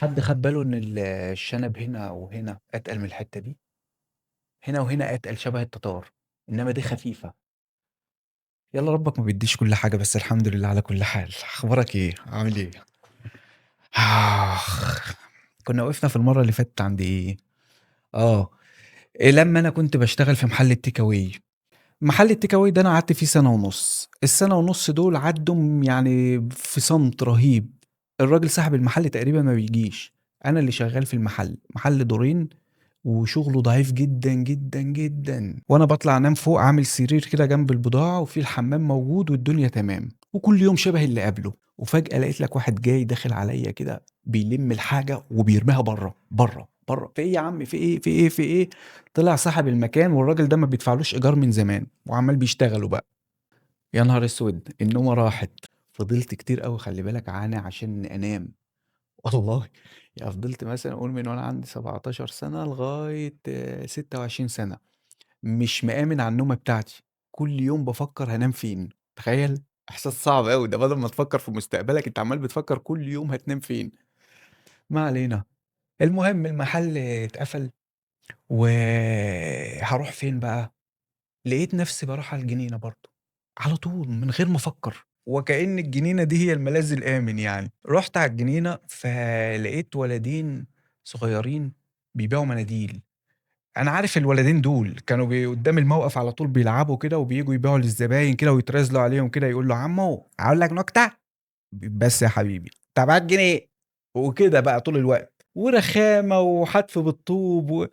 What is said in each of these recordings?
حد خد باله إن الشنب هنا وهنا أتقل من الحتة دي؟ هنا وهنا أتقل شبه التتار، إنما دي خفيفة. يلا ربك ما بيديش كل حاجة، بس الحمد لله على كل حال. أخبارك إيه؟ عامل إيه؟ آخ، كنا وقفنا في المرة اللي فاتت عند إيه؟ آه، إيه لما أنا كنت بشتغل في محل ال take away. محل ال take away ده أنا قعدت فيه سنة ونص. السنة ونص دول عدوا يعني في صمت رهيب. الراجل صاحب المحل تقريبا ما بيجيش، أنا اللي شغال في المحل، محل دورين وشغله ضعيف جدا جدا جدا، وانا بطلع انام فوق عامل سرير كده جنب البضاعة وفي الحمام موجود والدنيا تمام، وكل يوم شبه اللي قبله. وفجأة لقيت لك واحد جاي داخل عليا كده بيلم الحاجة وبيرميها بره بره بره. في ايه يا عم؟ في ايه؟ في ايه؟ في ايه؟ طلع صاحب المكان، والراجل ده ما بيدفعلوش ايجار من زمان وعمال بيشتغلوا بقى. يا نهار اسود، النومة راحت. فضلت كتير قوي خلي بالك عانى عشان انام والله. يعني فضلت مثلًا أقول من وأنا عندي 17 سنة لغاية 26 سنة، مش مآمن على النومة بتاعتي، كل يوم بافكر هانام فين، تخيل! إحساس صعب أوي ده، بدل ما تفكر في مستقبلك أنت عمّال بتفكر كل يوم هتنام فين. ما علينا، المهم المحل اتقفل وهاروح فين بقى؟ لقيت نفسي باروح على الجنينة برضه، على طول من غير ما أفكر، وكأن الجنينة دي هي الملاذ الآمن يعني. رُحت على الجنينة فلقيت ولدين صغيرين بيبيعوا مناديل. أنا عارف الولدين دول كانوا قدام الموقف على طول بيلعبوا كده وبييجوا يبيعوا للزباين كده ويترازلوا عليهم كده، يقول له عمو أقول لك نكتة؟ بس يا حبيبي طب هات جنيه وكده بقى طول الوقت، ورخامة وحدف بالطوب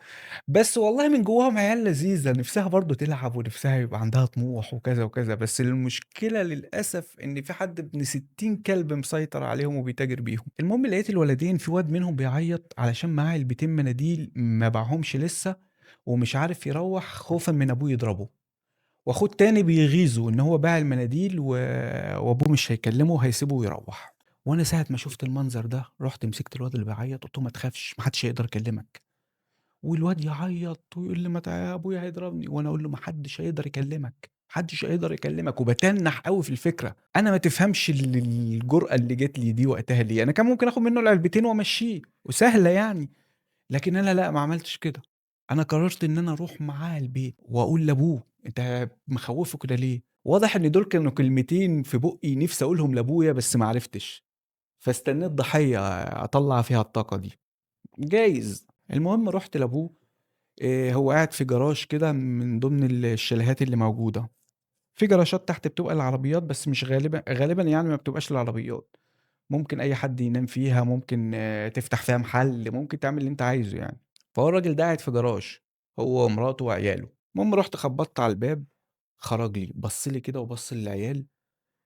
بس والله من جواهم عيال لذيذة نفسها برضه تلعب ونفسها يبقى عندها طموح وكذا وكذا، بس المشكلة للأسف إن في حد ابن 60 كلب مسيطر عليهم وبيتاجر بيهم. المهم لقيت الولدين في واد منهم بيعيط علشان معاه علبتين مناديل ما باعهمش لسه ومش عارف يروح خوفا من أبوه يضربه، وأخوه التاني بيغيظه إن هو باع المناديل وأبوه مش هيكلمه وهيسيبه ويروح. وأنا ساعة ما شفت المنظر ده رحت مسكت الواد اللي بيعيط قلت له ما تخافش ما حدش هيقدر يكلمك. والواد يعيط ويقول لي ما ابويا هيضربني، وانا اقول له ما حدش هيقدر يكلمك، ما حدش هيقدر يكلمك، وبتنح قوي في الفكرة. انا ما تفهمش الجرأة اللي جت لي دي وقتها ليه، انا كان ممكن اخد منه العلبتين وامشيه وسهلة يعني، لكن انا لا ما عملتش كده. انا قررت ان انا اروح معاه البيت واقول لابوه انت مخوفه كده ليه؟ واضح ان دول كانوا كلمتين في بقي نفسي اقولهم لابويا بس ما عرفتش، فاستنيت ضحية اطلع فيها الطاقة دي جايز. المهم رحت لابوه، هو قاعد في جراج كده من ضمن الشاليهات اللي موجودة، في جراشات تحت بتبقى العربيات بس مش غالبا يعني ما بتبقاش العربيات، ممكن اي حد ينام فيها، ممكن تفتح فيها محل، ممكن تعمل اللي انت عايزه يعني. فهو الراجل ده قاعد في جراج هو ومراته وعياله. المهم رحت خبطت على الباب، خرج لي بص لي كده وبص للعيال،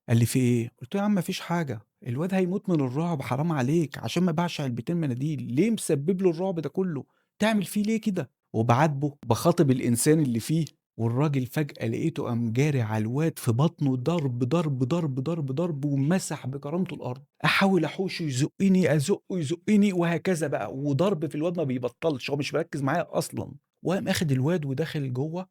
قال لي في ايه؟ قلت له يا عم مفيش حاجة، الواد هيموت من الرعب حرام عليك، عشان ما باعش علبتين مناديل، ليه مسبب له الرعب ده كله؟ تعمل فيه ليه كده؟ وبعاتبه بخاطب الانسان اللي فيه. والراجل فجأة لقيته قام جاري على الواد في بطنه ضرب ضرب ضرب ضرب ضرب ومسح بكرامته الارض. احاول احوشه يزقني، ازقه يزقني، وهكذا بقى، وضرب في الواد ما بيبطلش، هو مش مركز معايا اصلا. وقام اخد الواد وداخل جوه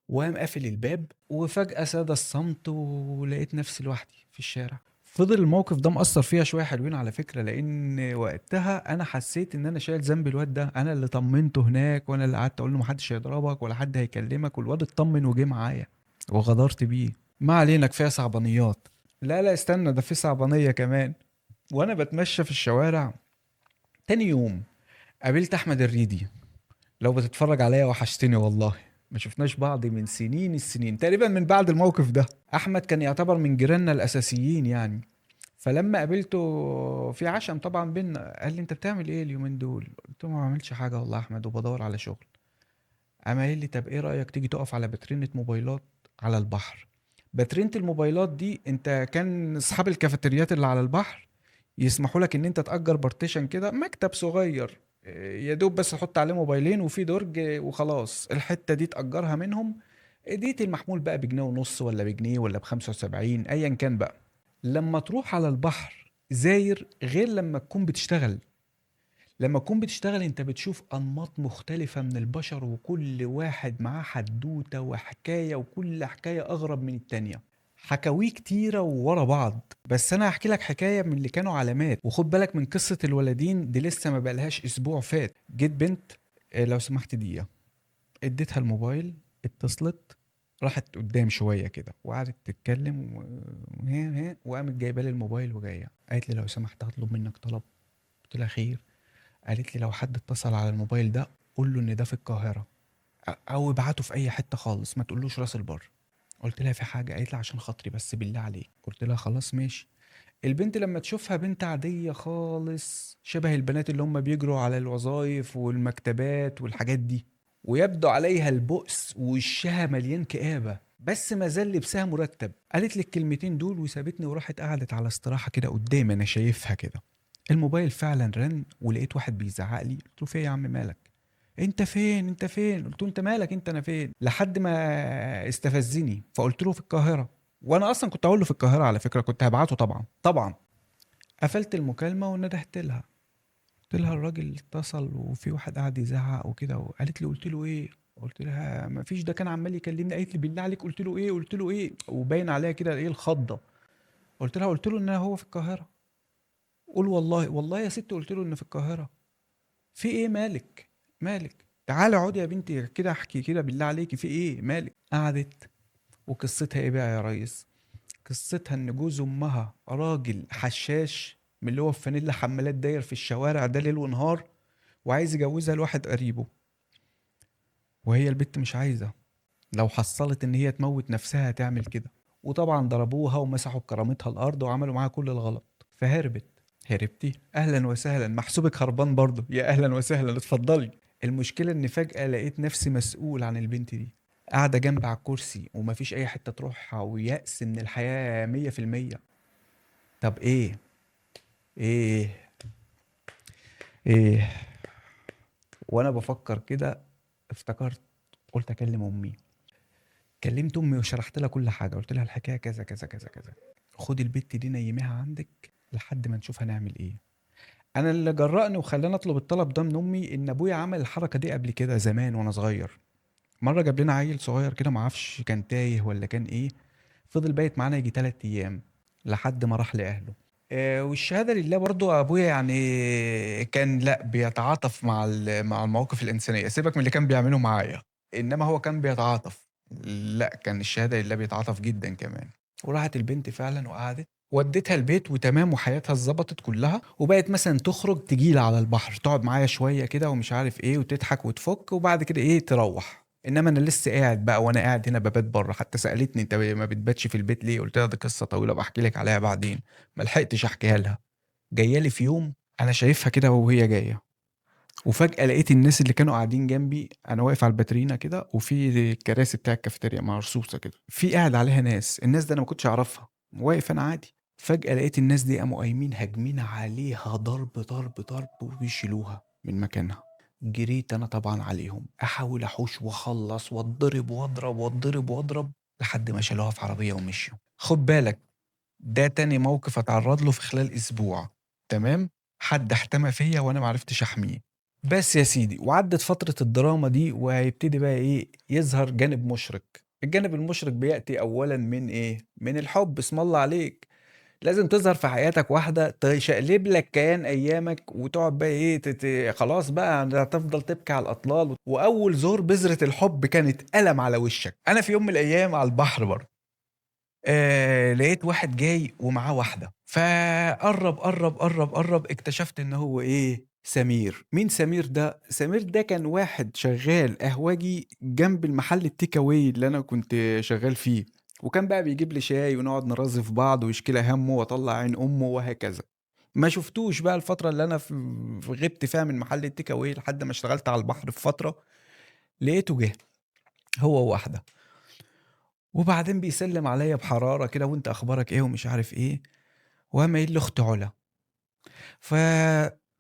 وقام قافل الباب، وفجأة ساد الصمت ولقيت نفسي لوحدي في الشارع. فضل الموقف ده مأثر فيها شوية حلوين على فكرة، لأن وقتها أنا حسيت إن أنا شايل ذنب الواد ده، أنا اللي طمنته هناك وأنا اللي قعدت أقول له محدش هيضربك ولا حد هيكلمك، والواد اطمن وجه معايا وغدرت بيه. ما علينا، كفاية صعبانيات. لا لا استنى، ده في صعبانية كمان. وأنا بتمشى في الشوارع تاني يوم قابلت أحمد الريدي. لو بتتفرج عليا وحشتني والله، ما شفناش بعض من سنين السنين تقريبا من بعد الموقف ده. احمد كان يعتبر من جيراننا الاساسيين يعني، فلما قابلته في عشم طبعا بينا قال لي انت بتعمل ايه اليومين دول؟ قلت له ما بعملش حاجة والله يا احمد وبدور على شغل. قام قايل لي طب ايه رايك تيجي تقف على باترينه موبايلات على البحر؟ باترينه الموبايلات دي انت كان اصحاب الكافيتريات اللي على البحر يسمحوا لك ان انت تأجر partition كده، مكتب صغير يا دوب بس تحط عليه موبايلين وفي درج وخلاص، الحتة دي تأجرها منهم. ديت المحمول بقى بجنيه ونص ولا بجنيه ولا ب75 ايا كان بقى. لما تروح على البحر زاير غير لما تكون بتشتغل. لما تكون بتشتغل انت بتشوف انماط مختلفة من البشر، وكل واحد معاه حدوتة وحكاية، وكل حكاية اغرب من التانية. حكاويه كتيرة وورا بعض، بس انا هحكي لك حكاية من اللي كانوا علامات. وخد بالك من قصة الولدين دي، لسه ما بقالهاش اسبوع فات. جيت بنت، لو سمحت دقيقة، اديتها الموبايل، اتصلت، راحت قدام شوية كده وقعدت تتكلم وقامت جايبه لي الموبايل وجاية قالت لي لو سمحت هطلب منك طلب. قلت لها خير. قالت لي لو حد اتصل على الموبايل ده قول له ان ده في القاهرة او ابعته في اي حتة خالص، ما تقولوش راس البر. قلت لها في حاجة؟ قالت لي عشان خاطري بس بالله عليك. قلت لها خلاص ماشي. البنت لما تشوفها بنت عادية خالص، شبه البنات اللي هم بيجروا على الوظائف والمكتبات والحاجات دي، ويبدو عليها البؤس ووشها مليان كآبة، بس ما زال لبسها مرتب. قالت لي الكلمتين دول وسابتني وراحت قعدت على استراحة كده قدامي، أنا شايفها كده. الموبايل فعلا رن ولقيت واحد بيزعق لي. قلت له في ايه يا عم مالك؟ انت فين؟ انت فين؟ قلت له انت مالك انت، انا فين؟ لحد ما استفزني فقلت له في القاهرة، وانا اصلا كنت اقول له في القاهرة على فكرة، كنت هبعته طبعا طبعا. قفلت المكالمة وندهت لها، قلت لها الراجل اتصل وفي واحد قاعد يزعق وكده. وقالت لي قلت له ايه؟ قلت لها ما فيش، ده كان عمال يكلمني. قالت لي بالله عليك قلت له ايه؟ قلت له ايه؟ وباين عليها كده ايه الخضه. قلت لها قلت له ان هو في القاهرة. قول والله، والله يا ست قلت له ان في القاهرة. في ايه مالك؟ مالك؟ تعالي اقعدي يا بنتي كده احكي كده بالله عليكي، في ايه مالك؟ قعدت. وقصتها ايه بقى يا ريس؟ قصتها ان جوز امها راجل حشاش من اللي هو في فانيلا حمالات داير في الشوارع ده ليل ونهار، وعايز يجوزها لواحد قريبه، وهي البت مش عايزه. لو حصلت ان هي تموت نفسها تعمل كده. وطبعا ضربوها ومسحوا بكرامتها الارض وعملوا معاها كل الغلط، فهربت. هربتي؟ اهلا وسهلا، محسوبك هربان برضه، يا اهلا وسهلا اتفضلي. المشكلة ان فجاة لقيت نفسي مسؤول عن البنت دي، قاعدة جنب على الكرسي ومفيش اي حتة تروحها، ويأس من الحياة 100%. طب ايه ايه ايه؟ وانا بفكر كده افتكرت، قلت اكلم امي. كلمت امي وشرحت لها كل حاجة، قلت لها الحكاية كذا كذا كذا كذا، خدي البت دي نيميها عندك لحد ما نشوف هنعمل ايه. انا اللي جرأني وخلاني اطلب الطلب ده من امي ان ابويا عمل الحركة دي قبل كده زمان وانا صغير. مرة جاب لنا عيل صغير كده، ما اعرفش كان تايه ولا كان ايه، فضل بايت معانا يجي 3 ايام لحد ما راح لاهله. والشهادة لله برضو ابويا يعني كان لا بيتعاطف مع المواقف الانسانية، سيبك من اللي كان بيعمله معايا، انما هو كان بيتعاطف، لا كان الشهادة لله بيتعاطف جدا كمان. وراحت البنت فعلا وقعدت، وديتها البيت وتمام، وحياتها اتظبطت كلها، وبقت مثلا تخرج تجيلي على البحر تقعد معايا شوية كده ومش عارف ايه، وتضحك وتفك، وبعد كده ايه تروح. انما انا لسه قاعد بقى، وانا قاعد هنا ببات بره. حتى سالتني انت ما بتباتش في البيت ليه؟ قلت لها دي قصة طويلة بحكي لك عليها بعدين، ما لحقتش احكيها لها. جاية لي في يوم انا شايفها كده وهي جاية، وفجاة لقيت الناس اللي كانوا قاعدين جنبي، انا واقف على الباترينا كده وفي الكراسي بتاع الكافيتيريا مرصوصه كده، في قاعد عليها ناس، الناس دي انا ما كنتش اعرفها، واقف انا عادي. فجاة لقيت الناس دي قاموا قايمين هاجمين عليها ضرب ضرب ضرب وبيشيلوها من مكانها. جريت انا طبعا عليهم، احاول احوش واخلص واتضرب واضرب واتضرب واضرب، لحد ما شالوها في عربية ومشيوا. خد بالك ده تاني موقف اتعرض له في خلال اسبوع، تمام؟ حد احتمى فيا وانا معرفتش احميه. بس يا سيدي، وعدت فترة الدراما دي، وهيبتدي بقى ايه يظهر جانب مشرق. الجانب المشرق بياتي اولا من ايه؟ من الحب. اسم الله عليك، لازم تظهر في حياتك واحدة تشقلب لك كيان ايامك، وتقعد بقى ايه خلاص بقى هتفضل تبكي على الاطلال. واول ظهور بذرة الحب كانت قلم على وشك. انا في يوم من الايام على البحر برضه لقيت واحد جاي ومعاه واحدة، فقرب قرب قرب قرب، اكتشفت ان هو ايه؟ سمير. مين سمير ده؟ سمير ده كان واحد شغال قهوجي جنب المحل التيك اواي اللي انا كنت شغال فيه، وكان بقى بيجيب لي شاي ونقعد نرازي في بعض ويشكي لي همه واطلع عين امه وهكذا. ما شفتوش بقى الفترة اللي انا غبت فيها من محل التيك اواي لحد ما اشتغلت على البحر في فترة، لقيته جه هو وواحدة، وبعدين بيسلم عليا بحرارة كده، وانت اخبارك ايه ومش عارف ايه، وقام قايل لاختي علا.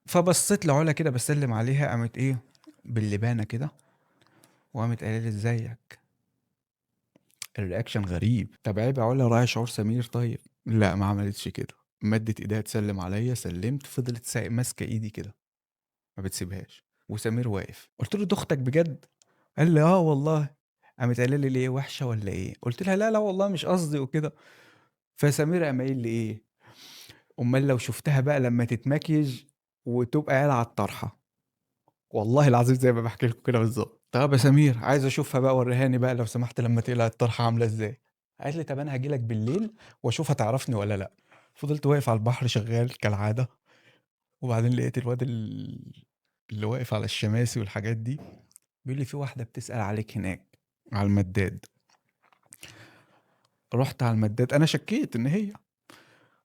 فبصيت لعلا كده بسلم عليها، قامت ايه باللبانه كده، وقامت قايله لي ازيك. ال reaction غريب. طب عيب يا علا، راعي شعور سمير. طيب لا ما عملتش كده، مدت ايديها تسلم عليا، سلمت، فضلت ماسكه ايدي كده ما بتسيبهاش، وسمير واقف. قلت له دي اختك بجد؟ قال لي اه والله. قامت قايلة لي: "ليه وحشة والّا إيه؟" قُلت لها: "لا، لا والله مش قصدي وكده." فسمير قام قايل لي إيه: "أُمّال لو شُفتها بقى لمّا تتمكيج وتبقى قالعة الطرحة." والله العظيم زي ما باحكي لكم كده بالضبط. "طب يا سمير عايز أشوفها بقى وريهاني بقى لو سمحت لمّا تقلع الطرحة عاملة إزاي." قالت لي: "طب أنا هاجي لك بالليل وأشوف هتعرفني والّا لأ." فضلت واقف على البحر شغال كالعادة، وبعدين لقيت الواد اللي واقف على الشماسي والحاجات دي بيقول لي: "في واحدة بتسأل عليك هناك على المداد." رُحت على المداد، أنا شكيت إن هي،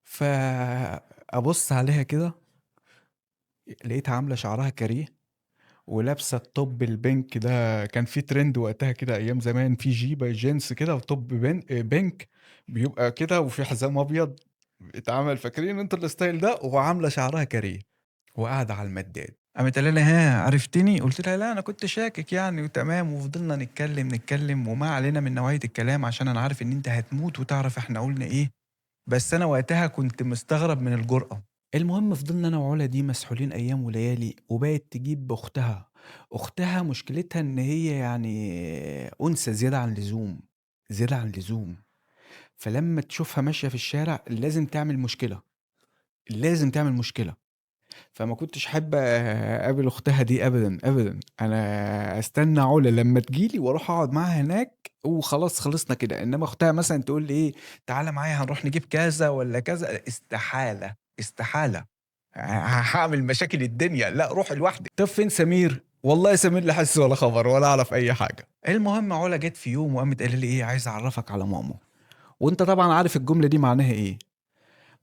فأبُص عليها كده لقيتها عاملة شعرها كاريه ولابسة ال top ال pink ده، كان في trend وقتها كده أيام زمان، في جيبة جينز كده و top pink بيبقى كده وفي حزام أبيض اتعمل، فاكرين أنتم ال style ده؟ وعاملة شعرها كاريه وقاعدة على المداد. قامت قايلة لي: "ها عرفتني؟" قُلت لها: "لا أنا كنت شاكك يعني وتمام." وفضلنا نتكلم، نتكلم وما علينا من نوعية الكلام عشان أنا عارف إن أنت هتموت وتعرف إحنا قُلنا إيه، بس أنا وقتها كنت مستغرب من الجرأة. المهم فضلنا أنا وعلا دي مسحولين أيام وليالي، وبقت تجيب بأختها. أختها مشكلتها إن هي يعني أنثى زيادة عن اللزوم، زيادة عن اللزوم، فلما تشوفها ماشية في الشارع لازم تعمل مشكلة، لازم تعمل مشكلة. فما كنتش أحب أقابل أختها دي أبدًا، أبدًا. أنا أستنى علا لما تيجي لي وأروح أقعد معاها هناك وخلاص خلصنا كده، إنما أختها مثلًا تقول لي إيه: "تعالَ معايا هنروح نجيب كذا ولا كذا." استحالة، استحالة. هاعمل مشاكل الدنيا، لأ روحي لوحدِك. طب فين سمير؟ والله سمير لا حس ولا خبر ولا أعرف أي حاجة. المهم علا جت في يوم وقامت قايلة لي إيه: "عايز أعرفك على ماما." وأنت طبعًا عارف الجملة دي معناها إيه،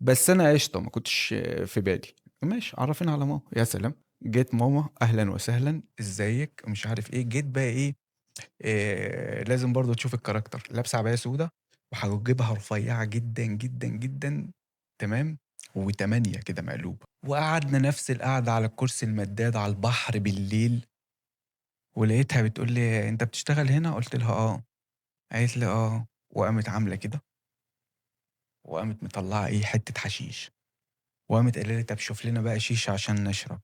بس أنا قشطة ما كنتش في بالي. ماشي عرفينا على ماما. يا سلام. جت ماما، أهلا وسهلا، إزيك، مش عارف إيه. جيت بقى إيه، لازم برضو تشوف ال character، لابسة عباية سودا وحواجبها رفيعة جدا جدا جدا، تمام، و8 كده مقلوبة. وقعدنا نفس القعدة على الكرسي المداد على البحر بالليل، ولقيتها بتقول لي أنت بتشتغل هنا؟ قلت لها آه. قالت لي آه، وقامت عاملة كده وقامت مطلعة إيه حتة حشيش، وقامت قايلة لي طب شوف لنا بقى شيشة عشان نشرب.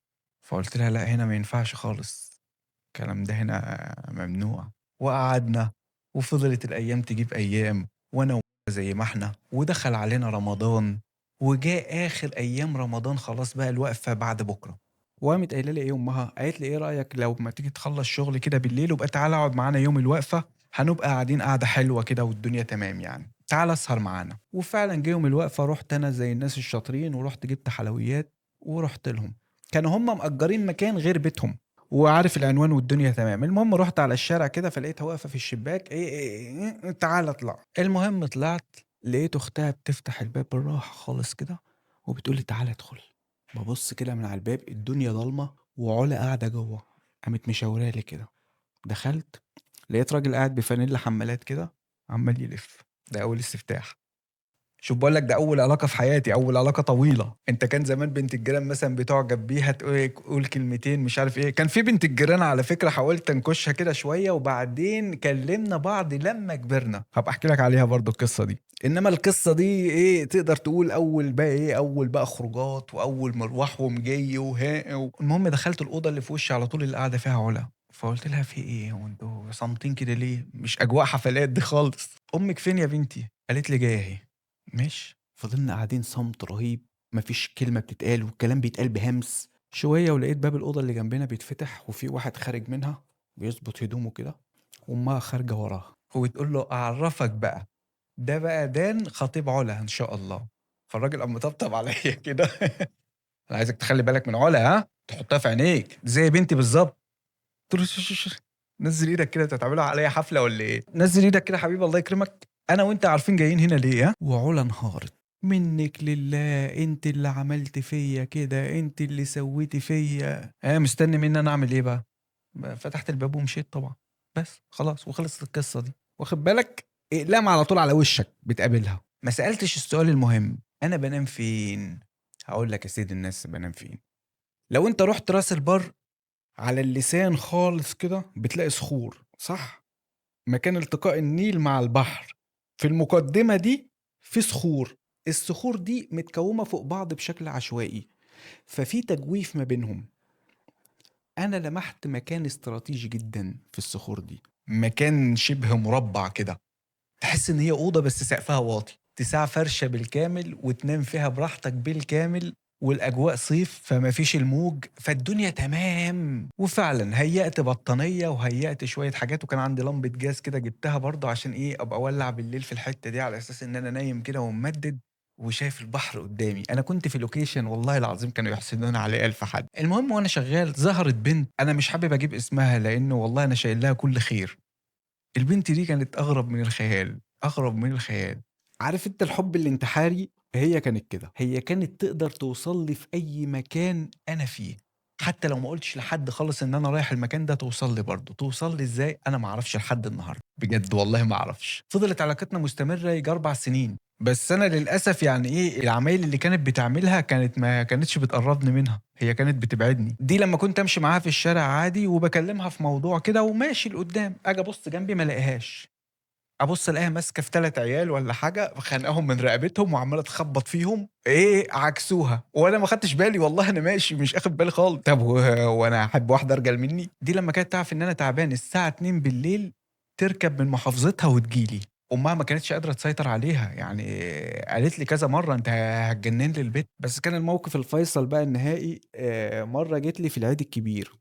فقلت لها لا هنا ما ينفعش خالص، الكلام ده هنا ممنوع. وقعدنا وفضلت الأيام تجيب أيام، وأنا زي ما احنا، ودخل علينا رمضان، وجاء آخر أيام رمضان خلاص بقى الوقفة بعد بكرة. وقامت قايلة لي إيه أمها، قالت لي إيه رأيك لو ما تيجي تخلص شغل كده بالليل وبقى تعالى اقعد معانا يوم الوقفة، هنبقى قاعدين قعدة حلوة كده والدنيا تمام يعني، تعالى اسهر معانا. وفعلا جه يوم الوقفة، رحت أنا زي الناس الشاطرين ورحت جبت حلويات ورحت لهم. كانوا هم مأجرين مكان غير بيتهم وعارف العنوان والدنيا تمام. المهم رحت على الشارع كده فلقيتها واقفة في الشباك، إيه، إيه، إيه، تعالى اطلع. المهم طلعت لقيت أختها بتفتح الباب بالراحة خالص كده وبتقول لي تعالى ادخل. ببص كده من على الباب الدنيا ضلمة وعلا قاعدة جوه، قامت مشاورة لي كده. دخلت لقيت راجل قاعد بفانيلا حمالات كده عمال يلف. ده أول استفتاح. شوف بقول لك ده أول علاقة في حياتي، أول علاقة طويلة. أنت كان زمان بنت الجيران مثلا بتعجب بيها تقول كلمتين مش عارف إيه. كان في بنت الجيران على فكرة حاولت أنكشها كده شوية، وبعدين كلمنا بعض لما كبرنا، هبقى أحكي لك عليها برضو القصة دي. إنما القصة دي إيه تقدر تقول أول بقى إيه، أول بقى خروجات وأول مروح ومجي وها. المهم دخلت الأوضة اللي في وشي على طول اللي قاعدة فيها علا، فقلت لها في إيه هو أنتوا صامتين كده ليه؟ مش أجواء حفلات دي خالص. أمك فين يا بنتي؟ قالت لي جاية أهي. ماشي. فضلنا قاعدين صمت رهيب، مفيش كلمة بتتقال والكلام بيتقال بهمس. شوية ولقيت باب الأوضة اللي جنبنا بيتفتح وفي واحد خارج منها بيظبط هدومه كده، وأمها خارجة وراها وبتقول له أعرفك بقى، ده بقى دان خطيب علا إن شاء الله. فالراجل قام مطبطب عليا كده، أنا عايزك تخلي بالك من علا، ها تحطها في عينيك زي بنتي بالظبط. قلت له شو شو شو، نزل ايدك كده، انت هتعملها عليا حفلة ولا ايه؟ نزل ايدك كده حبيبي الله يكرمك، انا وانت عارفين جايين هنا ليه، ها؟ وعلا انهارت، منك لله، انت اللي عملت فيا كده، انت اللي سويتي فيا. مستني مني انا اعمل ايه بقى؟ فتحت الباب ومشيت طبعا، بس خلاص وخلصت القصة دي. واخد بالك؟ اقلام على طول على وشك بتقابلها. ما سالتش السؤال المهم، انا بنام فين؟ هقول لك يا سيد الناس بنام فين. لو انت رحت راس البر على اللسان خالص كده بتلاقي صخور، صح؟ مكان التقاء النيل مع البحر، في المقدمة دي في صخور، الصخور دي متكومة فوق بعض بشكل عشوائي، ففي تجويف ما بينهم. أنا لمحت مكان استراتيجي جدا في الصخور دي، مكان شبه مربع كده، تحس إن هي أوضة بس سقفها واطي، تساع فرشة بالكامل وتنام فيها براحتك بالكامل، والأجواء صيف فما فيش الموج، فالدنيا تمام. وفعلًا هيأت بطانية وهيأت شوية حاجات، وكان عندي لمبة جاز كده جبتها برضه عشان إيه، أبقى أولع بالليل في الحتة دي على أساس إن أنا نايم كده وممدد وشايف البحر قدامي. أنا كنت في location والله العظيم كانوا يحسدونا عليه ألف حد. المهم وأنا شغال ظهرت بنت، أنا مش حابب أجيب اسمها لأنه والله أنا شايل لها كل خير. البنت دي كانت أغرب من الخيال، أغرب من الخيال. عارف أنت الحب الانتحاري؟ هي كانت كده، هي كانت تقدر توصل لي في أي مكان أنا فيه، حتى لو ما قلتش لحد خالص إن أنا رايح المكان ده توصل لي برضه. توصل لي إزاي؟ أنا ما أعرفش لحد النهارده، بجد والله ما أعرفش. فضلت علاقتنا مستمرة يجي 4 سنين، بس أنا للأسف يعني إيه، العمايل اللي كانت بتعملها كانت ما كانتش بتقربني منها، هي كانت بتبعدني. دي لما كنت أمشي معاها في الشارع عادي وبكلمها في موضوع كده وماشي لقدام، أجي أبص جنبي ما ألاقيهاش، أبص ألاقيها ماسكة في 3 عيال ولا حاجة، خانقاهم من رقبتهم وعمالة تخبط فيهم، إيه عكسوها، وأنا ما خدتش بالي والله، أنا ماشي مش أخد بالي خالص. طب وأنا أحب واحدة أرجل مني؟ دي لما كانت تعرف إن أنا تعبان الساعة 2 بالليل تركب من محافظتها وتجيلي. أمها ما كانتش قادرة تسيطر عليها، يعني قالت لي كذا مرة أنت هتجنن لي البيت. بس كان الموقف الفيصل بقى النهائي، مرة جت لي في العيد الكبير،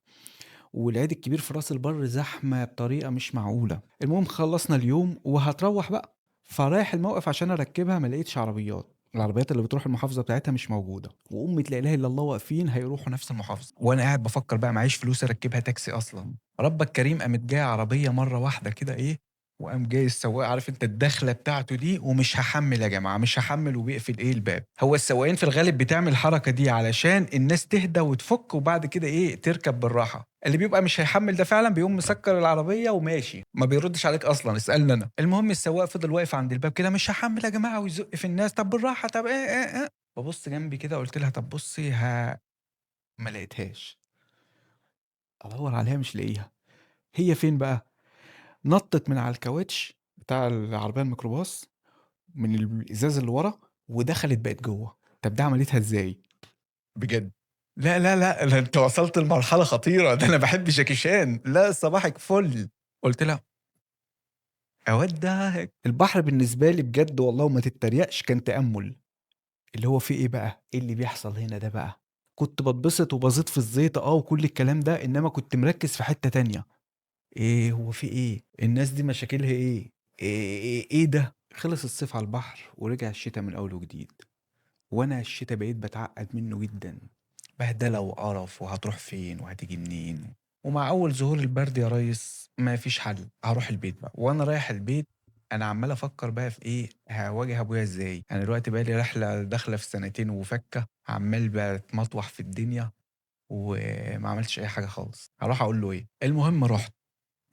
والعيد الكبير في راس البر زحمة بطريقة مش معقولة. المهم خلصنا اليوم وهتروح بقى، فرايح الموقف عشان أركبها ما لقيتش عربيات، العربيات اللي بتروح المحافظة بتاعتها مش موجودة، وأمة لا إله إلا الله واقفين هيروحوا نفس المحافظة، وأنا قاعد بفكر بقى معيش فلوس أركبها تاكسي أصلا. ربك كريم قامت جاية عربية مرة واحدة كده إيه، وقام جاي السواق، عارف انت الدخلة بتاعته دي، ومش هحمل يا جماعة مش هحمل، وبيقفل ايه الباب. هو السواقين في الغالب بتعمل الحركة دي علشان الناس تهدى وتفك وبعد كده ايه تركب بالراحة. اللي بيبقى مش هيحمل ده فعلا بيقوم مسكر العربية وماشي، ما بيردش عليك اصلا، اسالني انا. المهم السواق فضل واقف عند الباب كده، مش هحمل يا جماعة، ويزق في الناس، طب بالراحة، طب ايه ايه ايه. ببص جنبي كده قلت لها طب بصي، ما لقيتهاش، ادور عليها مش لاقيها. هي فين بقى؟ نطت من على الكاوتش بتاع العربية الميكروباص من الازاز اللي ورا ودخلت بقت جوه. طب ده عملتها ازاي بجد؟ لا لا لا، ده انت وصلت لمرحلة خطيرة، ده انا بحب جاكي شان. لا صباحك فل. قلت لها اودعك. البحر بالنسبة لي بجد والله ما تتريقش كان تامل، اللي هو في ايه بقى، ايه اللي بيحصل هنا ده بقى. كنت بتبسط وبزيط في الزيطة وكل الكلام ده، انما كنت مركز في حتة تانية، ايه هو في ايه، الناس دي مشاكلها ايه، ايه, إيه, إيه ده. خلص الصيف على البحر ورجع الشتاء من اول وجديد، وانا الشتاء بقيت بتعقد منه جدا، بهدله وقرف، وهتروح فين وهتيجي منين. ومع اول ظهور البرد يا ريس ما فيش حل، هروح البيت بقى. وانا رايح البيت انا عمال افكر بقى في ايه، هواجه ابويا ازاي. انا دلوقتي بقى لي رحله داخله في 2 سنين وفكه، عمال بتمطوح في الدنيا وما عملتش اي حاجة خالص، هروح اقول له ايه. المهم رحت،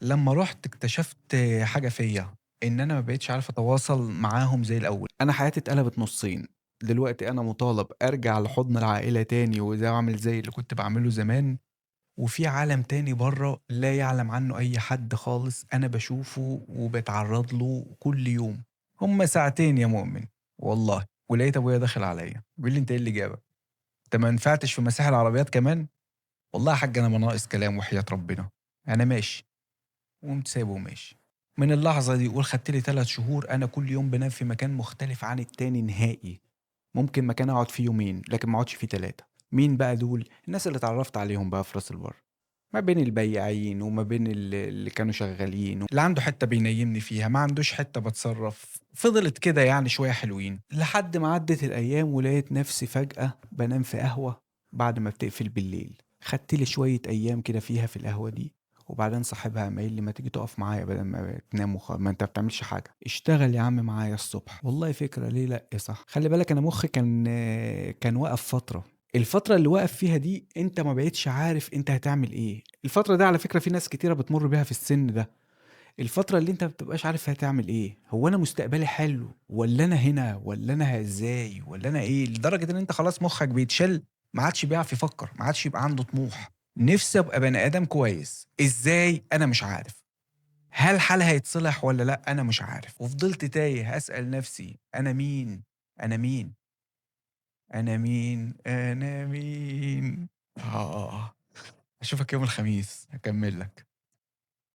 لما رحت اكتشفت حاجة فيا، إن أنا ما بقيتش عارف أتواصل معاهم زي الأول. أنا حياتي اتقلبت نصين، دلوقتي أنا مطالب أرجع لحضن العائلة تاني وزي أعمل زي اللي كنت بعمله زمان، وفي عالم تاني بره لا يعلم عنه أي حد خالص، أنا بشوفه وبتعرض له كل يوم. هما 2 ساعة يا مؤمن والله. ولقيت أبويا داخل عليا بيقول لي أنت إيه اللي جابك؟ أنت ما نفعتش في مساحة العربيات كمان؟ والله يا حاج أنا ما ناقص كلام وحياة ربنا، أنا ماشي. وقمت سايبه وماشي. من اللحظة دي قول خدت لي 3 شهور أنا كل يوم بنام في مكان مختلف عن التاني نهائي. ممكن مكان أقعد فيه 2 يوم لكن ما أقعدش فيه 3. مين بقى دول؟ الناس اللي اتعرفت عليهم بقى في راس البر، ما بين البياعين وما بين اللي كانوا شغالين، اللي عنده حتة بينيمني فيها، ما عندوش حتة بتصرف. فضلت كده يعني شوية حلوين لحد ما عدت الأيام ولقيت نفسي فجأة بنام في قهوة بعد ما بتقفل بالليل. خدت لي شوية أيام كده فيها في القهوة دي، وبعدين صاحبها قام قايل لي ما تيجي تقف معايا بدل ما تنام ما انت بتعملش حاجة، اشتغل يا عم معايا الصبح. والله فكرة، ليه لا يا صح. خلي بالك انا مخي كان واقف فترة، الفترة اللي واقف فيها دي انت ما بقيتش عارف انت هتعمل ايه. الفترة دي على فكرة في ناس كتيرة بتمر بيها في السن ده، الفترة اللي انت ما بتبقاش عارف هتعمل ايه، هو انا مستقبلي حلو ولا انا هنا ولا انا ازاي ولا انا ايه، لدرجة ان انت خلاص مخك بيتشل، ما عادش بيعرف يفكر، ما عادش يبقى عنده طموح. نفسي ابقى بني ادم كويس، ازاي انا مش عارف، هل حالي هيتصلح ولا لا انا مش عارف. وفضلت تايه اسال نفسي انا مين، انا مين، انا مين، انا مين. اشوفك يوم الخميس هكمل لك.